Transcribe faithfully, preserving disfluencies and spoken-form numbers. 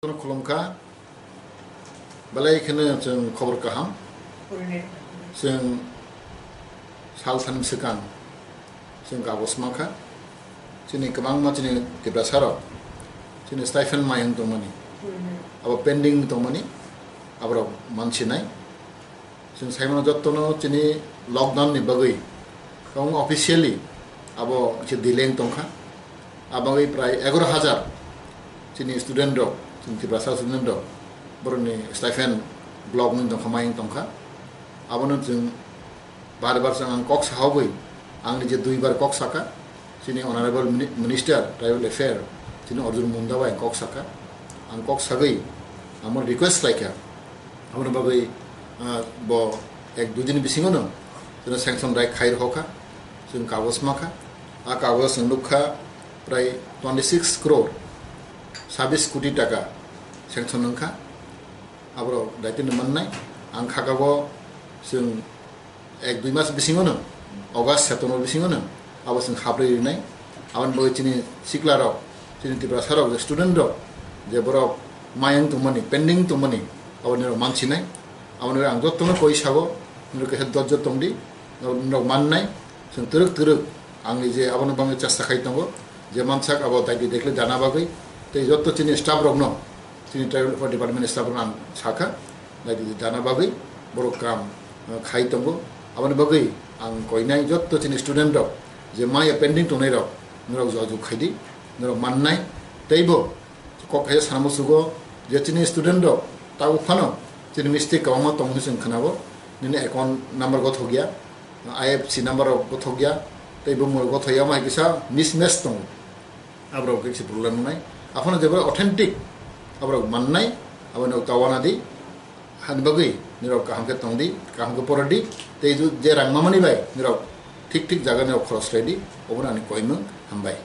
Khulumkha, belai kheno chwng khobor kaham. Chwng salthani swkang chwng kagoz mankha. Chini kwbangma chini Tiprasa rok chini stipend mayung tongmani, abo pending tongmani, aborok mansinai. Chwng saimano jottono chini lockdown ni bagwi, tong officially abo khe delay wng tongkha. Abagwi prai egaroh hajar chini student rok, chini Tiprasa student rok, borokni stipend block wng tongkha, mayung tongkha. Abono chwng bar bar chwng ang kok sahogwi, angni je duibar kok saka, chini Honorable Mini-, Minister Tribal Affair, chini Arjun Munda bai ang kok saka. Ang kok sagwi, amo request khlaikha. Aboni bagwi, ah, bo ek dui din bisingono chwngno sanction dai khai rwkha, chwng kagoz makha. A kagoz chwng nukha prai twenty six crore, sabis koti taka sanction wngkha. Aborok daitino mannai. Ang khakabo chwng ek dui mas bisingono, August, September bisingono abo chwng haprwi rinai. Aboni bagwi chini sikla rok, chini Tiprasa rok, je student rok, je borok mayung tongmani, pending tongmani, abo nirok mansinai. Aboni bagwi ang jottono koi sabo, nirok kaisa dojjo tongdi, nirok mannai. Chwng twrwk twrwk angni je abono bagwi chesta khai tongo, je mansak abo daidi dekhle dana bagwi, tei jotto chini staff rokno, chini tribal affairs department staff rokno ang sakha, daidi dana bagwi borok kam, eh, khai tongo. Aboni bagwi ang koinai jotto chini student rok je maya pending tongnai rok, norok jojok khaidi, norok mannai, teibo kok khaisa sana musugo je chini student rok tabuk phano chini mistake kwbangma tongo hinwi chwng khwnao, nini account number gothok ya, I F S C number rok gothok ya, tei bumung rok gothok ya, omo hai kisa mismatch tongo. Aborok khe kisa problem wngnai. Aphano jebra authentic aborok mannai, abono tawana di, hani bagwi nirok kaham khe tongdi, kaham khe porodi, tei ju-, je rang mamani bai nirok thik thik jaga nirok khoros khlaidi, obono ani koimung. Hambai.